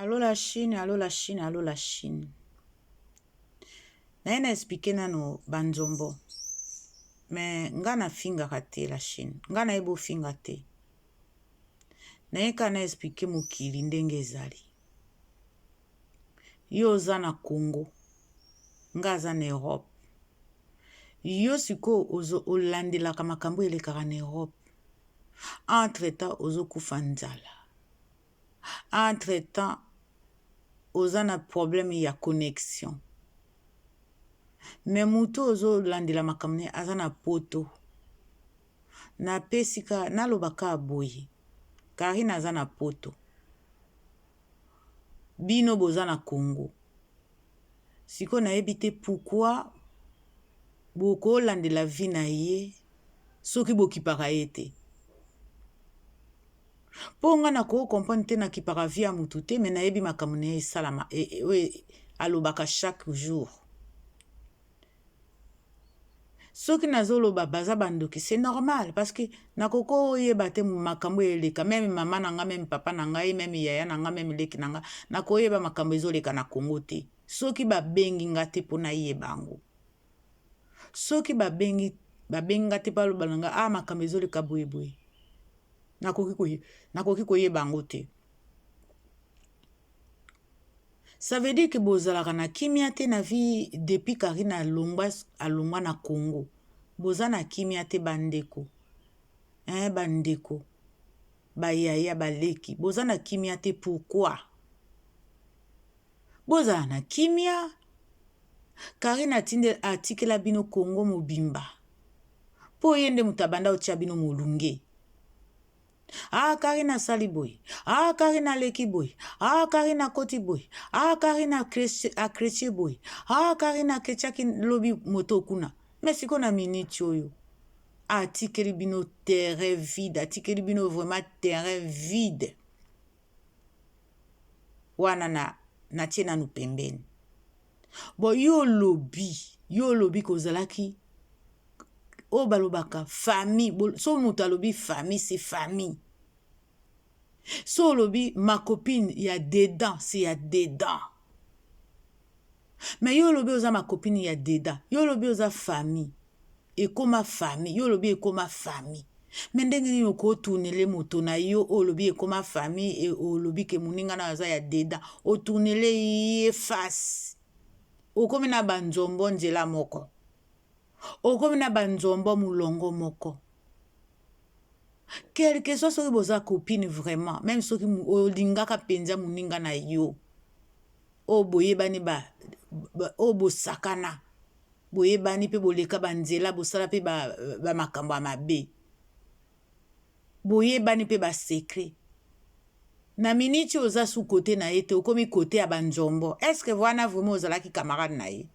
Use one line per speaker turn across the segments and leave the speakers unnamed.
Allo la Chine, allo la Chine, allo la Chine. Naye na expliquer nano ba nzombo. Mais nga na fingaka te la Chine. Nga nayebi ofinga te. Naye kaka na expliquer mokili ndenge ezali. Yo oza na Congo, nga aza na Europe. Yo sikoyo ozo olandelaka makambo elekaka na Europe. Entre temps ozokufa nzala. Entre temps oza na problème ya connexion. Mais mutu ozolandela makambo naye aza na poto. Napesi ka naloba kaka boye Carine aza na poto. Bino boza na Congo. Sikoyo nayebi te pourquoi bokolandela vie na ye soki bokipaka ye te. Mpo nga nako comprendre te, nakipaka vie ya mutu te, mais nayebi makambo na ye esalama oyo alobaka chaque jour. Soki nazoloba baza bandoki, c'est normal, parce que nakoki oyeba te makambo eleka. Même mama na nga, même papa na ngai, même yaya na nga, même leki na nga, nakoyeba makambo ezoleka na Congo te soki babengi nga te mpo nayeba yango. Soki babengi nga te mpo aloba na nga: "Ah, makambo ezoleka boyeboye", nakoki koyeba yango te. Ça veut dire que bozalaka na kimia te na vie. Depuis Karine alongwa na Congo, boza na kimia te. Bandeko, hein, bandeko, bayaya, baleki, boza na kimia te. Pourquoi bozala na kimia? Karine atinde atikela bino Congo mobimba mpo ye nde moto abanda otia bino molunge. "Ah, Karine asali boye. Ah, Karine aleki boye. Ah, Karine akoti boye. Ah, Karine achrétien boye. Ah, Karine achrétiaki lobi moto kuna." Mais sikoyo na miniti oyo atikeli bino terrain vide, atikeli bino vraiment terrain vide wana. Na natie nanu pembeni. Bon, yo olobi kozalaki oyo balobaka famille. So moto alobi famille, c'est famille. So olobi ma copine ya dedans, c'est ya dedans. Mais yo olobi oza ma copine ya dedans, yo olobi oza famille, ekóma famille. Yo olobi ekóma famille, mais ndenge nini okotournele moto na yo oyo olobi ekóma famille? Olobi ke moninga na yo aza ya dedans, otournele ye face, okomi na banzombo nzela moko, okomi na banzombo molongo moko. Quelque soit soki boza copine vraiment, même soki olingaka mpenza moninga na yo oyo boyebani, oyo bosakana, boyebani mpe boleka banzela, bosala mpe bamakambo ya mabe, boyebani mpe basecret, na miniti oza su kote na ye te, okomi kote ya banzombo. Est-ce wana vraiment ozalaki camarade na ye?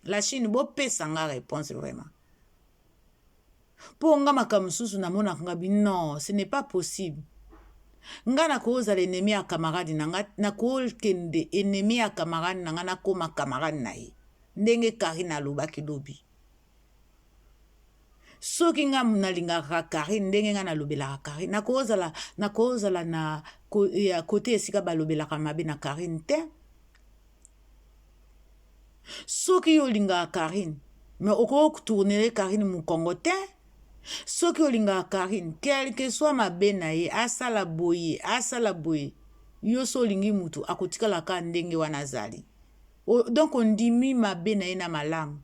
La Chine, bopesa nga réponse vraiment, mpo nga makambo mosusu namonaka nga bi non, ce n'est pas possible. Nga nakozala ennemi ya camarade na nga, nakokende ennemi ya camarade na nga, nakóma camarade na ye ndenge Karine alobaki lobi. Soki nga nalingaka Karine ndenge nga nalobelaka Karine, nakozala na ya kote esika balobelaka mabe na Karine te. Soki yo olingaka Karine, mais okoki kotournele Karine mokongo te. Soki olingaka Karine, quelque soit mabe na ye, asala boye, asala boye, yo so olingi mutu, akotikala kaka ndenge wana azali. Donc ondimi mabe na ye na malamu.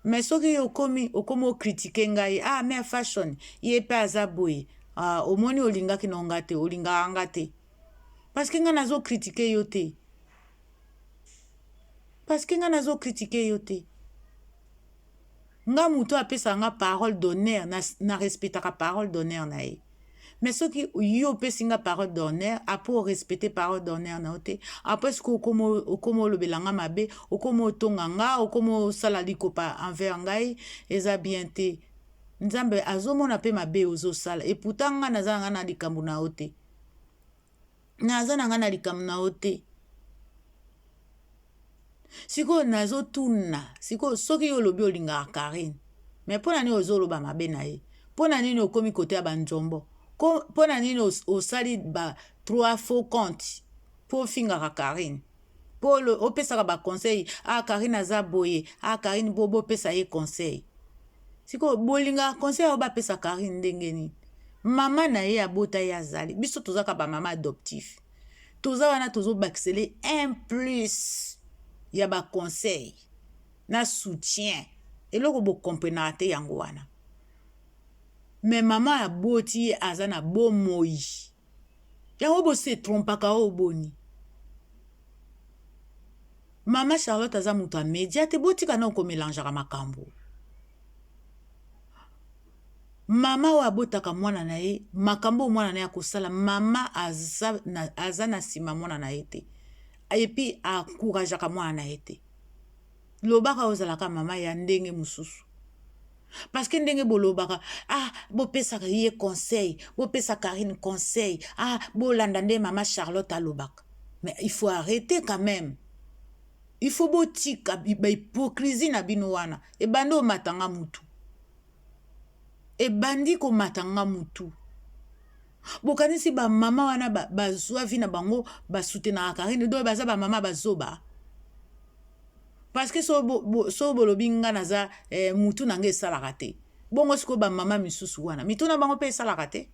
Mais soki okomi ocritiquer ngai: "Ah, mare fashion, ye mpe aza boye." Ah, omoni, olingaki na nga te, olingaka nga te, parce que ngai nazocritiquer yo te, parce que ngai nazocritiquer yo te. Nga moto apesaka nga parole d'honneur, na respectaka parole d'honneur na ye. Mais soki yo opesi nga parole d'honneur, après orespecte parole d'honneur na yo te, après soki okóma olobela nga mabe, okóma otonga nga, okóma osala likopa envers ngai, eza bien te. Nzambe azomona mpe mabe ozosala. Et pourtant nga naza na nga na likambo na yo te, naza na nga na likambo na yo te. Sikoyo nazotuna sikoyo, soki yo olobi olingaka Karine, mais mpo na nini ozoloba mabe na ye? Mpo na nini okomi kote ya banzombo? Mpo na nini osali ba trois faux compte mpo ofingaka Carine mpo opesaka baconseil. Ah, Karine aza boye. Ah, Karine, bo bopesa ye conseil. Sikoyo bolingaka conseil oyo bapesa Karine ndenge nini? Mama na ye abota ye azali. Biso tozaka bamama adoptif, toza wana, tozobakisele un plus ya baconseil na soutien. Eloko bokomprenaka te yango wana. Me mama aboti ye aza na bomoi, yango bose trompaka. Oyo boni, mama Charlotte aza moto ya media te. Botika na okomelangeaka makambo. Mama oyo abotaka mwana na ye, makambo oyo mwana na ye akosala, mama aza na nsima mwana na ye te, et puis encourageaka mwana na ye te. Lobaka ozalaka mama ya ndenge mosusu, parce que ndenge bolobaka, ah, bopesaka ye conseil, bopesa Karine conseil, ah, bolanda nde mama Charlotte alobaka. Mais il faut arrêter quand même, il faut botika bahypocrisie na bino wana. Ebandi omatanga mutu, ebandi komatanga mutu. Bokanisi bamama wana bazwa vie na bango, basoutenaka Karine, donc baza bamama bazoba? Parce que so bolobi nga naza mutu na nga esalaka te bongo, sikoyo bamama misusu wana mitu na bango mpe esalaka te?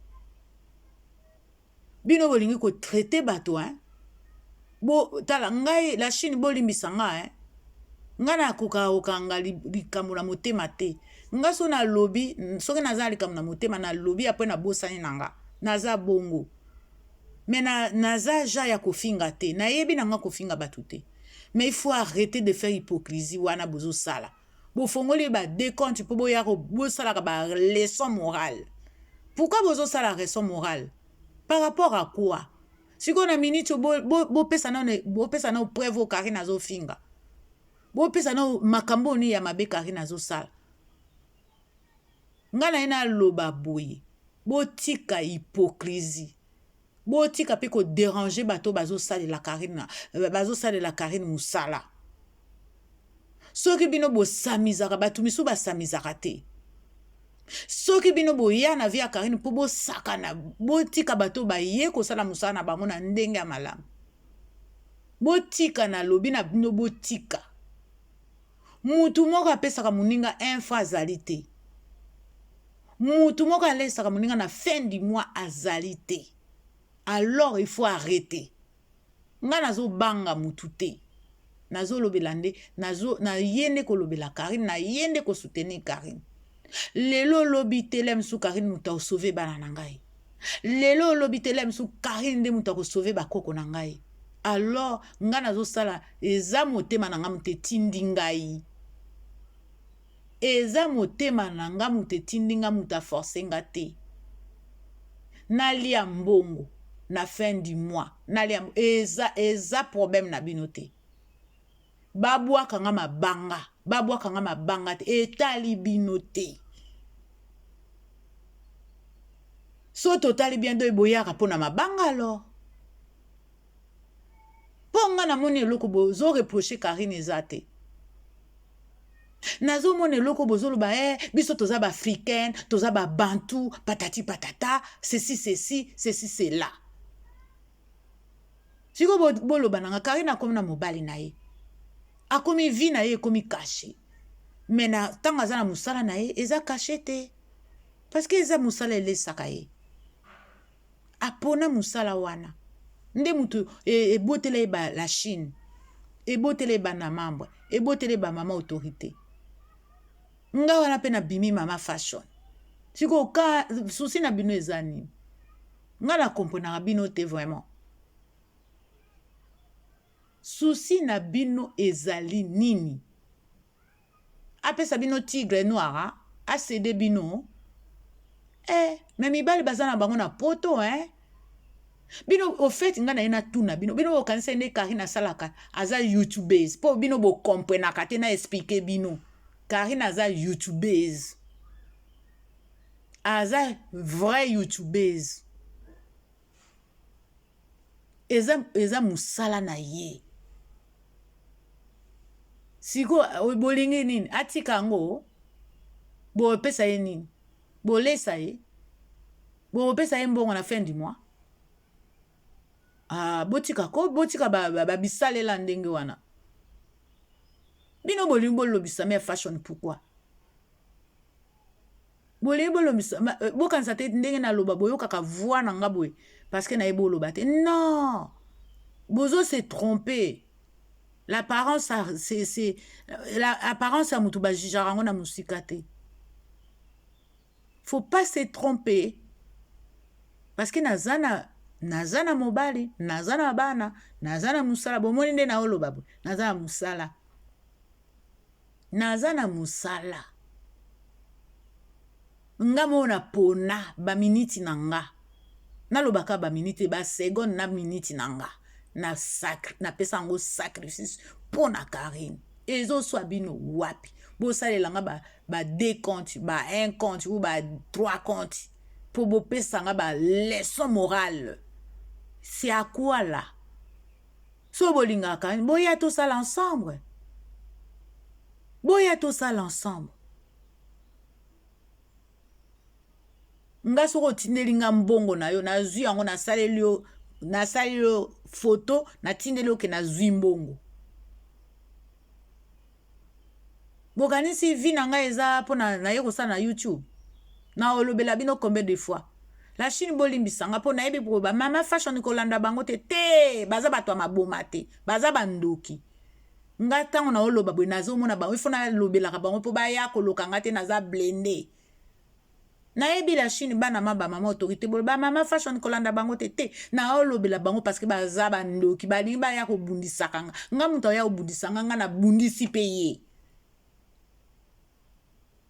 Bino bolingi kotraiter bato, hein? Bo tala ngai la Chine, bolimbisa nga, hein? Ngai nakoka kokanga likambo na motema te. Nga so nalobi, soki naza na likambo na motema, nalobi, après nabosani na nga. Naza bongo, me na, naza ja ya kofinga te, nayebi na nga kofinga bato te. Mais il faut arrêter de faire hypocrisie wana bozosala. Bofongoli ba décompte mpo boya bosalaka ba leçon morale. Pourquoi bozosala leçon morale? Par rapport à quoi? Sikoyo na minute bopesa nano, bopesa nano preuve oyo Karine azofinga. Bopesa nano makambo oyo nini ya mabe Karine azosala. Ngai na ye naloba boye: botika hypocrisie, botika mpe kodéranger bato bazosalela Karine, bazosalela Karine mosala. Soki bino bosamizaka, bato misusu basamizaka te. Soki bino boya na vie ya Karine mpo bosakana, botika bato baye kosala mosala na bango na ndenge ya malamu. Botika, nalobi na bino, botika. Mutu moko apesaka moninga un franc azali te. Mutu moko alesaka moninga na fin du mois azali te. Alors il faut arrêter. Ngai nazobanga mutu te, nazolobela nde naye nde kolobela Karine, naye nde kosoutenir Karine. Lelo olobi te mosu Karine moto akosauver bana na ngai. Lelo olobi te mosu Karine nde moto akosauver bakoko na ngai. Alors ngai nazosala, eza motema na ngai moto etindi ngai, eza motema na nga moto etindi nga. Moto aforcer nga te. Nalia mbongo na fin du mois, nalia, eza problème na bino te. Babwaka nga mabanga, babwaka nga mabanga te, etali bino te. So totali bien, do boyaka mpona mabanga. Alors mpo nga namoni eloko bozoreprocher Karine eza te. Nazomona eloko bozoloba biso toza baafricaine, toza babantu, patati patata, ceci ceci ceci cela. Sikoyo boloba na nga, Karine akomi na mobali na ye, akomi vie na ye ekomi caché, mais na ntango aza na mosala na ye eza caché te, parce que eza mosala elesaka ye. Apona mosala wana nde moto ebotela ye ba la Chine, ebotela ye bana membre, ebotela ye bamama autorité. Nga wana mpe nabimi mama fashion. Sikoyo ka souci na bino eza nini? Nga na comprenaka bino te vraiment. Souci na bino ezali nini? Apesa bino tigre noir, acéder bino. Mais mibali baza na bango na poto, eh? Bino au fait, ngai na ye natuna bino, bino bokanisa nde Karine asalaka, aza youtubeuse? Mpo bino bokomprenaka te, na expliquer bino. Karine aza youtubeuse, aza vrai youtubeuse. Eza mosala na ye. Sikoyo bolingi nini? Atika yango? Bopesa ye nini? Bolesa ye, bopesa ye mbongo na fin du mois? Ah, botika ko botika babisalela ba, ba ndenge wana bino bolingi bolobisa me fashion pourquoi bolingi bolobisa euh, bokanisa te ndenge naloba boyokaka voi na nga boye parce que nayebi oloba te non bozo se tromper l'apparence c'est l'apparence ya motu bajugeaka yango na mosika te faut pas se tromper parce que naza na naza na mobali naza na bana naza na mosala bomoni nde naoloba boye naza na mosala naza na mosala nga moko na pona baminiti na nga nalobaka baminiti basegonde na miniti na nga na sacre napesa yango sacrifice mpo na Carine ezoswa bino wapi bosalela nga ba, ba deux compte ba un compte ou ba trois compte mpo bopesa nga ba leçon morale c'est à quoi là so bolingaka boya tosala ensemble boya tosala ensemble nga soki otindeli nga mbongo na yo nazwi yango nasaleli yo nasaleli yo foto natindeli yo ke nazwi mbongo bokanisi vie na ngai eza mpo naye kosala na youtube naolobela bino combien de fois la chine bolimbisa nga mpo nayebi koloba mama fashion kolanda bango te te baza bato ya maboma te baza bandoki nga ntango naoloba boye nazomona bango ifo nalobelaka bango mpo baya koloka nga te naza blende nayebi la chine bana ma bamama autorité bolo bamama fashion kolanda bango te te naolobela bango parce que baza bandoki balingi baya kobundisaka nga nga moto aya kobundisa nga nga nabundisi mpe ye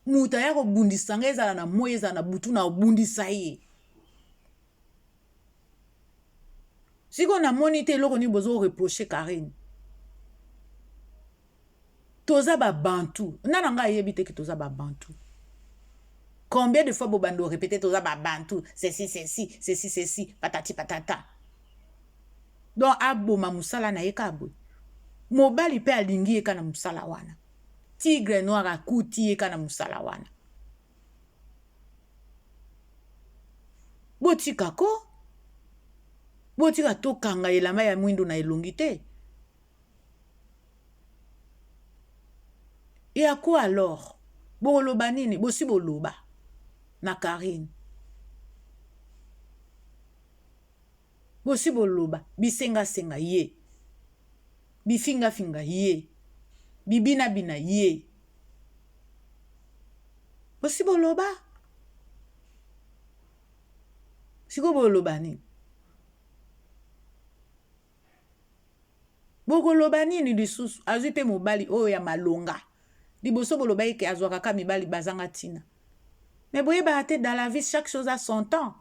moto aya kobundisa nga ezala na moi ezala na butu na obundisa ye sikoyo namoni te eloko nini bozo reproche Carine toza babantu nga na ngai ayebi te ke toza babantu combien de fois bobanda orepete toza babantu ceci ceci ceci ceci patati patata donc aboma mosala na ye kaka boye mobali mpe alingi ye kaka na mosala wana tigre noir akuti ye kaka na mosala wana botika ko botika tokanga elamba ya mwindo na elongi te Et à quoi alors? Bokoloba nini? Bosi boloba na Carine. Bosi boloba bisenga senga ye. Bifinga finga ye. Bibina bina ye. Bosi boloba. Sikoyo boloba nini? Bokoloba nini lisusu? Azwi pe mobali oyo ya malonga. Liboso bolobaki ke azwaka kaka mibali bazanga tina. Mais boyebaka te dans la vie chaque chose a son temps.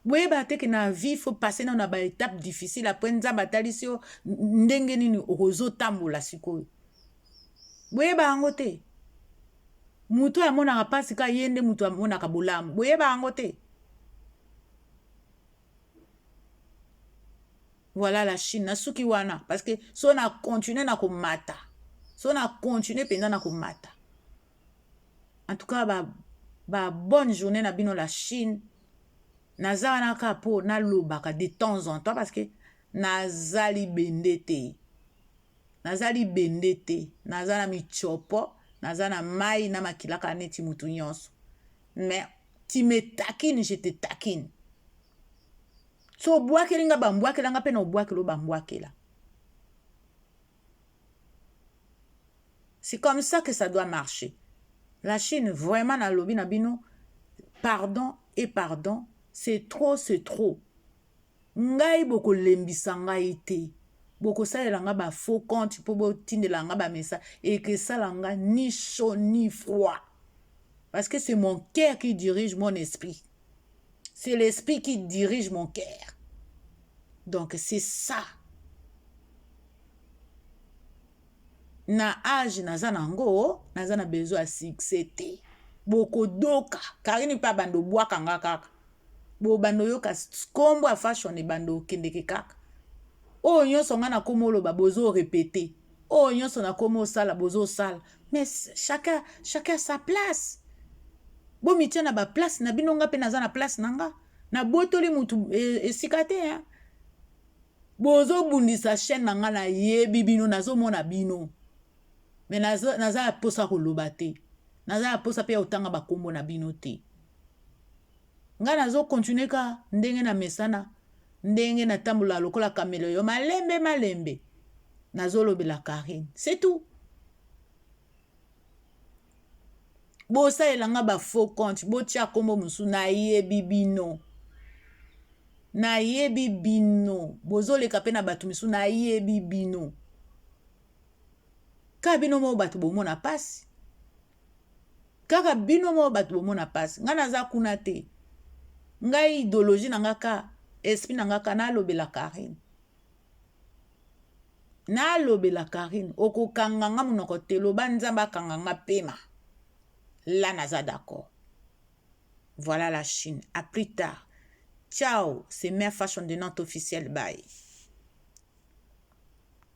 Boyebaka te ke na vie faut passer nano na ba étape difficile après Nzambe atalisi yo ndenge nini okozotambola sikoyo. Boyeba yango te. Moto oyo amonaka mpasi kaka ye nde moto amonaka bolamu. Boyeba yango te. Voilà la Chine nasuki wana parce que so na continuer na komata so na continuer mpenza na komata en tout cas ba, ba bonne journée na bino la Chine naza wana kaka mpo nalobaka de temps en temps parce que naza libende te naza libende te naza na michopo naza na mai na makila kaka neti motu nyonso mais tu me taquine je te taquine so obwakeli nga bambwakela nga mpe na obwakela bambwakela c'est comme ça que ça doit marcher la Chine vraiment nalobi na bino pardon et pardon c'est trop c'est trop ngai bokolembisa ngai te bokosalela nga ba faux compte mpo botindela nga ba message ekesala nga ni chaud ni froid parce que c'est mon cœur qui dirige mon esprit c'est l'esprit qui dirige mon cœur donc c'est ça na age naza nango naza na besoin ya succès te bokodoka Karine mpe abanda obwaka nga kaka bobanda oyoka nkombo ya fashion ebanda okendeke kaka oyo nyonso ngai nakoma oloba bozo repete oyo nyonso nakoma osala bozosala mais chacun, chacun sa place bomitia na baplace na bino nga mpe naza na place na nga. Nabotoli mutu e, esika te hein? Bozobundisa chaîne na ngai, nayebi bino, nazomona bino, me naza na posa koloba te, naza na posa mpe ya kotanga bakombo na bino te. Ngai nazokontinue ka ndenge na mesana, ndenge natambola lokola kameleyo, malembe malembe, nazolobela Karine, c'est tout. Bosalela nga ba faux compte, botia kombo mosusu, nayebi bino, nayebi bino, bozoleka mpe na bato misusu, nayebi bino. Kaka bino moko bato bomona pasi, kaka bino moko bato bomona pasi. Ngai naza kuna te, ngai idéologie na nga ka esprit na nga ka nalobela Karine, nalobela Karine. Okokanga nga monoko te, loba Nzambe akanga nga pema la, naza d'accord. Voilà la Chine, à plus tard, ciao. C'est Mère Fashion de Nantes officiel, bye.